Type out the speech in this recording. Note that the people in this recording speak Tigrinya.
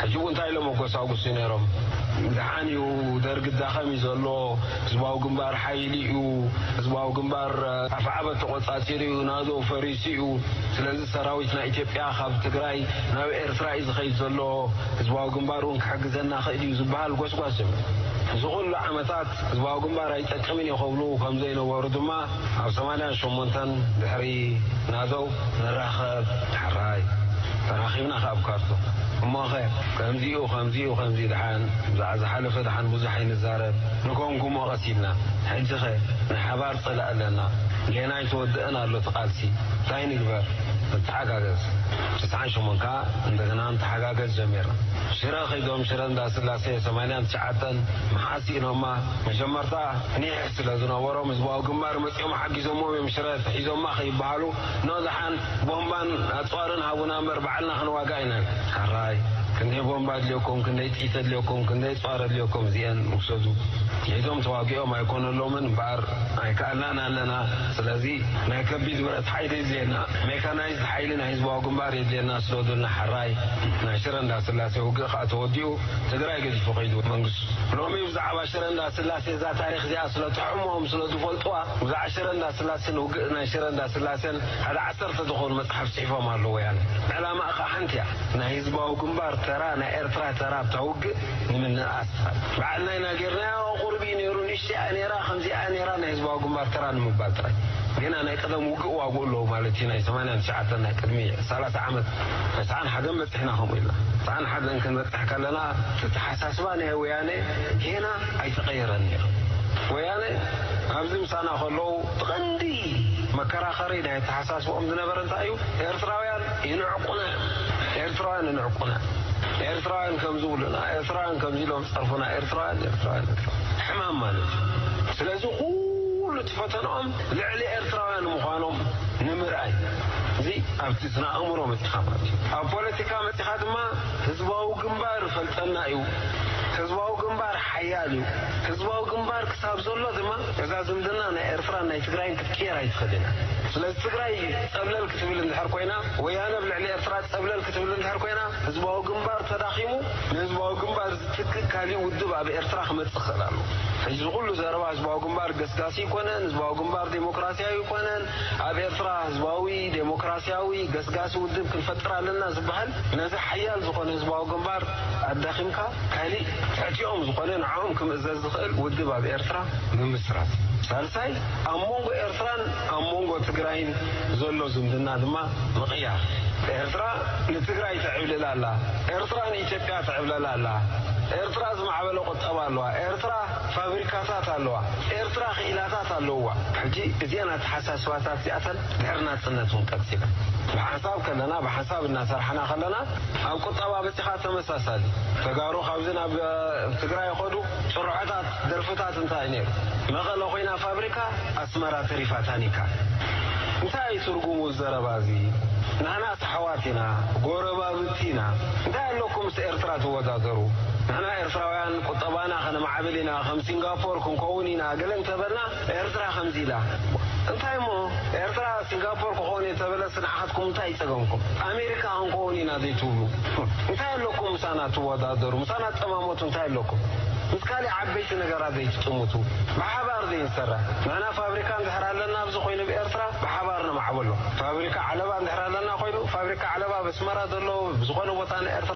ሕጂ እውን እንታይ ኢሎም ኣጎሳጉሱ ነይሮም? ደሓን እዩ፣ ደርጊ ዳኸም እዩ ዘሎ፣ ህዝባዊ ግንባር ሓይሊ እዩ፣ ህዝባዊ ግንባር ኣፍዓበት ተቖጻጺሩ እዩ፣ ናዶ ፈሪሱ እዩ። ስለዚ ሰራዊት ናይ ኢትዮጵያ ካብ ትግራይ ናብ ኤርትራ እዩ ዝኸይድ ዘሎ፣ ህዝባዊ ግንባር እውን ክሕግዘና ክእል እዩ ዝበሃል ጎስጓስ ጀመሩ። እዚ ኩሉ ዓመታት ህዝባዊ ግንባር ኣይጠቅምን እዩ ክብሉ ከም ዘይነበሩ ድማ ኣብ ሰማንያን ሸሞንተን ድሕሪ ናደው ንራኸብ፣ ሕራይ ተራኺብና ካብ ካርቱም። እሞኸ ከምዚኡ ከምዚኡ ከምዚ ድሓን ብዛዕ ዝሓለፈ ድሓን ብዙሕ ኣይንዛረብ፣ ንገምግሞ ቀስ ኢልና። ሕጂኸ ንሓባር ጸላእ ኣለና፣ ጌና ኣይተወድአን ኣሎ እቲ ቃልሲ። እንታይ ንግበር? ንተሓጋገዝ። ትስዓን ሸሞንካ እንደገና ንተሓጋገዝ ጀሚርና። ሽረ ኸይዶም ሽረ እንዳስላሴ ሰማንያን ትሽዓተን መሓስ ኢኖማ። መጀመርታ ኒሕ ስለ ዝነበሮም ህዝባዊ ግንባር መጺኦም ሓጊዞሞም እዮም ሽረ ተሒዞማ ከይበሃሉ፣ ኖ ደሓን ቦምባን ኣጽዋርን ሃቡና እምበር ባዕልና ክንዋጋእ ኢና። ሕራይ ክንደይ ቦምባ ኣድልየኩም፣ ክንደይ ጥይት ኣድልየኩም፣ ክንደይ ኣጽዋር ኣድልየኩም፣ እዚአን ውሰዱ። ሒዞም ተዋጊኦም ኣይኮነሎምን እምበኣር ኣይከኣልናን ኣለና። ስለዚ ናይ ከቢድ ብረት ሓይሊ የድልየና፣ ሜካናይዝድ ሓይሊ ናይ ህዝባዊ ግንባር የድልየና። ስደዱልና ሕራይ። ናይ ሽረ እንዳስላሴ ውግእ ከዓ ተወዲኡ ትግራይ ገዲፉ ከይዱ መንግስቱ። ሎሚ ብዛዕባ ሽረ እንዳስላሴ እዛ ታሪክ እዚኣ ስለ ትሕሞም ስለ ዝፈልጥዋ፣ ብዛዕባ ሽረ እንዳስላሴን ውግእ ናይ ሽረ እንዳስላሴን ሓደ ዓሰርተ ዝኾኑ መፅሓፍ ፅሒፎም ኣለዉ። ወያነ ዕላማ ከዓ ሓንቲ እያ። ናይ ህዝባዊ ግንባር ተራ፣ ናይ ኤርትራ ተራ ኣብታ ውግእ ንምንእኣስ ጥራይ። በዓልና ኢና ጌርናዮ፣ ቁሩብ እዩ ነይሩ፣ ንእሽተይ እያ ነይራ፣ ከምዚ እያ ነይራ፣ ናይ ህዝባዊ ግንባር ተራ ንምባል ጥራይ። ጌና ናይ ቀደም ውግእ ዋግኡ ኣለዉ ማለት እዩ። ናይ ሰማንያን ትሽዓተን ናይ ቅድሚ ሰላሳ ዓመት፣ ተስዓን ሓደን በጺሕና ከምኡ ኢልና። ተስዓን ሓደን ክንበጽሕ ከለና፣ እቲ ኣተሓሳስባ ናይ ወያነ ጌና ኣይተቐየረን ነይሩ። ወያነ ኣብዚ ምሳና ከለዉ፣ እቲ ቀንዲ መከራኸሪ ናይ ኣተሓሳስባኦም ዝነበረ እንታይ እዩ? ኤርትራውያን ይንዕቁና፣ ኤርትራውያን ይንዕቁና፣ ኤርትራውያን ከምዚ ይብሉና፣ ኤርትራውያን ከምዚ ኢሎም ዝጸርፉና፣ ኤርትራውያን፣ ኤርትራውያን፣ ኤርትራውያን። ሕማም ማለት እዩ። ስለዚ ኩሉ እቲ ፈተንኦም ልዕሊ ኤርትራውያን ምዃኖም ንምርኣይ። እዚ ኣብቲ ስነ ኣእምሮ መጺኻ ማለት እዩ። ኣብ ፖለቲካ መጺኻ ድማ ህዝባዊ ግንባር ፈልጠና እዩ። ህዝባዊ ግንባር ሓያል እዩ። ህዝባዊ ግንባር ክሳብ ዘሎ ድማ እዛ ዝምድና ናይ ኤርትራን ናይ ትግራይን ክትቅየር ኣይትኽእልን እያ። ስለዚ ትግራይ ጸብለል ክትብል እንድሕር ኮይና፣ ወያነ ኣብ ልዕሊ ኤርትራ ጸብለል ክትብል እንድሕር ኮይና፣ ህዝባዊ ግንባር ተዳኺሙ፣ ንህዝባዊ ግንባር ዝትክእ ካሊእ ውድብ ኣብ ኤርትራ ክመጽእ ክኽእል ኣሎ። ሕጂ እዚ ኩሉ ዘረባ ህዝባዊ ግንባር ገስጋሲ ኣይኮነን፣ ህዝባዊ ግንባር ዴሞክራሲያዊ ኣይኮነን፣ ኣብ ኤርትራ ህዝባዊ ዴሞክራሲያዊ ገስጋሲ ውድብ ክንፈጥር ኣለና ዝበሃል፣ ነዚ ሓያል ዝኾነ ህዝባዊ ግንባር ኣዳኺምካ፣ ካሊእ ትሕቲኦም ዝኾነ ንዕኦም ክምእዘዝ ዝኽእል ውድብ ኣብ ኤርትራ ምምስራት። ሳልሳይ፣ ኣብ መንጎ ኤርትራን ኣብ መንጎ ትግራይን ዘሎ ዝምድና ድማ ምቕያር። ኤርትራ ንትግራይ ተዕብልል ኣላ፣ ኤርትራ ንኢትዮጵያ ተዕብለል ኣላ፣ ኤርትራ ዝማዕበለ ቁጠባ ኣለዋ፣ ኤርትራ ፋብሪካታት ኣለዋ፣ ኤርትራ ክኢላታት ኣለውዋ። ሕጂ እዚአን ኣተሓሳስባታት እዚኣተን ድሕሪ ናጽነት እውን ቀጺለን። ብሓንሳብ ከለና፣ ብሓንሳብ እናሰርሓና ከለና፣ ኣብ ቁጠባ በጺኻ ተመሳሳሊ። ተጋሩ ካብዚ ናብ፣ እ፣ ትግራይ ይኸዱ፣ ጭርሖታት፣ ደርፍታት እንታይ ነይሩ? መቐለ ኮይና ፋብሪካ፣ ኣስመራ ተሪፋ ታኒካ። እንታይ እዩ ትርጉሙ ዘረባ እዚ? ንሕናስ ኣሕዋት ኢና፣ ጎረባብቲ ኢና። እንታይ ኣለኩም ምስ ኤርትራ ትወዳደሩ? ንሕና ኤርትራውያን ቁጠባና ከነማዕብል ኢና፣ ከም ሲንጋፖር ክንከውን ኢና፣ ገለ እንተበልና ኤርትራ ከምዚ ኢላ። እንታይ እሞ ኤርትራ ሲንጋፖር ክኸውን እየ ተበለስ ንዓኻትኩም እንታይ ይጸገምኩም? ኣሜሪካ ክንከውን ኢና ዘይትብሉ? እንታይ ኣለኩም ምሳና ትወዳደሩ? ምሳና ትጠማመቱ እንታይ ኣለኩም? ምስ ካልእ ዓበይቲ ነገራት ዘይትጥምቱ? ብሓባር ዘይንሰርሕ? ንሕና ፋብሪካ እንድሕር ኣለና ኣብዚ ኮይኑ ብኤርትራ ብሓባር ነማዕበሎ። ፋብሪካ ዓለባ እንድሕር ኣለና ኮይኑ ፋብሪካ ዓለባ ኣብ ኣስመራ ዘሎ ብዝኾነ ቦታ ንኤርትራ